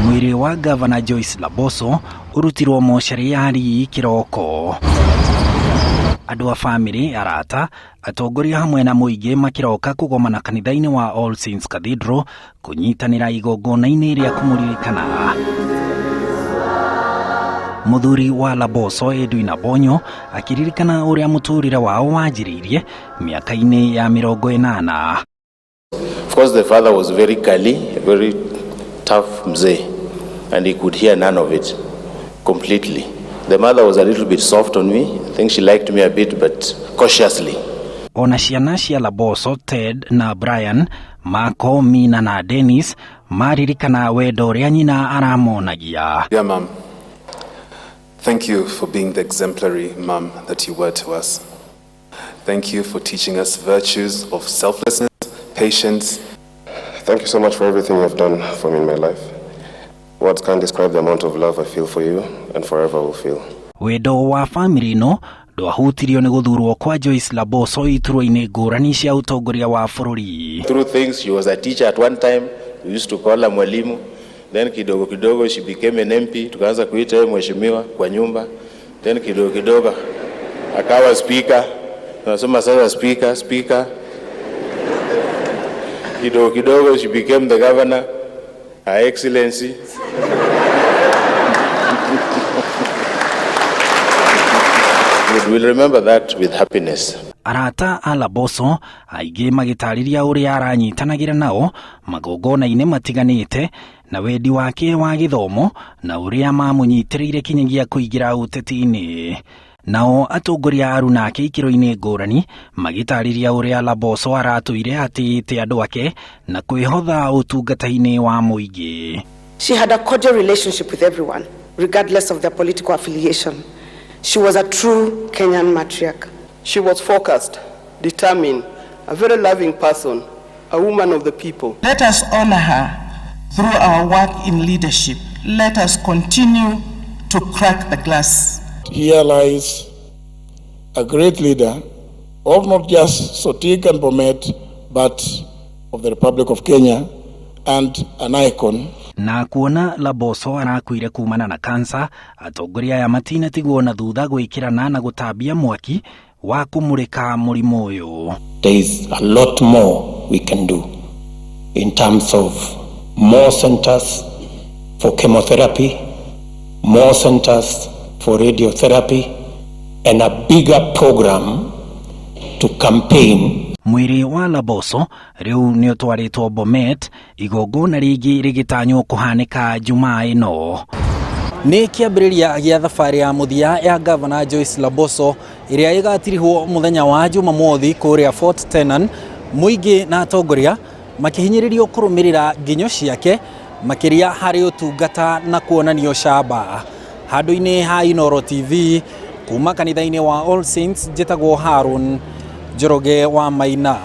Mwĩrĩ wa Gavana Joyce Laboso ũrutirwo mocarĩ ya Rii kĩroko. Andũ a bamĩrĩ, arata, atongoria hamwe na mũingĩ makĩroka kũgomana kanitha-inĩ wa All Saints Cathedral kũnyitanĩra igongona-inĩ rĩa kũmũririkana. Mũthuri wa Laboso Edwin Abonyo akĩririkana ũrĩa mũtũrĩre wao wanjĩrĩirie mĩaka-inĩ ya 80. Of course, the father was very kali, a very tough mzee, and he could hear none of it completely. The mother was a little bit soft on me. I think she liked me a bit, but cautiously. Ona ciana cia Laboso, Ted na Brian, Marco, Mina na Dennis maririkana wendo ũrĩa nyina aramonagia. Dear Mum, thank you for being the exemplary mum that you were to us. Thank you for teaching us virtues of selflessness, patience. Thank you so much for everything you've done for me in my life. Words can't describe the amount of love I feel for you and forever will feel. Wendo wa bamĩrĩ ĩno ndwahutirio nĩ gũthurwo kwa Joyce Laboso iturwa-inĩ ngũrani cia ũtongoria wa bũrũri. Through things, she was a teacher at one time. We used to call her mwalimu. Then kidogo kidogo she became an MP. Tukaanza kuita yeye mheshimiwa kwa nyumba. Then kidogo kidogo akawa speaker. Tunasema sasa speaker, speaker. Kidogo kidogo she became the governor, Her Excellency. We'll remember that with happiness. Arata a Laboso aingĩ magĩtarĩria ũrĩa aranyitanagĩra nao magongona-inĩ matiganĩte na wendi wake wa gĩthomo na ũrĩa mamũnyitĩrĩire kinyagia kũingĩra ũteti-inĩ. Nao atongoria aruna ake ikĩro-inĩ ngũrani magĩtarĩria ũrĩa Laboso aratũire atĩĩte andũ ake na kwĩhotha ũtungata-inĩ wa mũingĩ. She had a cordial relationship with everyone, regardless of their political affiliation. She was a true Kenyan matriarch. She was focused, determined, a very loving person, a woman of the people. Let us honor her through our work in leadership. Let us continue to crack the glass. Here lies a great leader of not just Sotik and Bomet, but of the Republic of Kenya and an icon. Na kuona Laboso arakuire kumana na kansa, atongoria aya matinatigwo na thutha gwĩkĩrana na gũtambia mwaki wa kũmũrĩka mũrimũ ũyũ. There is a lot more we can do in terms of more centers for chemotherapy, more centers for radiotherapy, and a bigger program to campaign. Mwĩrĩ wa Laboso rĩu nĩ ũtwarĩtwo Bomet, igongona rĩngĩ rĩgĩtanywo kũhanĩka Jumaa ĩno. Nĩ kĩambĩrĩria gĩa thabarĩ ya mũthia ya Gavana Joyce Laboso ĩrĩa ĩgatirihwo mũthenya wa Jumamothi kũrĩa Fort Tenan, mũingĩ na atongoria makĩhinyĩrĩrio kũrũmĩrĩra nginyo ciake makĩria harĩ ũtungata na kuonanio camba. Handũ-inĩ ha Inooro TV kuma kanitha-inĩ wa All Saints, njĩtagwo Harun Njoroge wa Maina.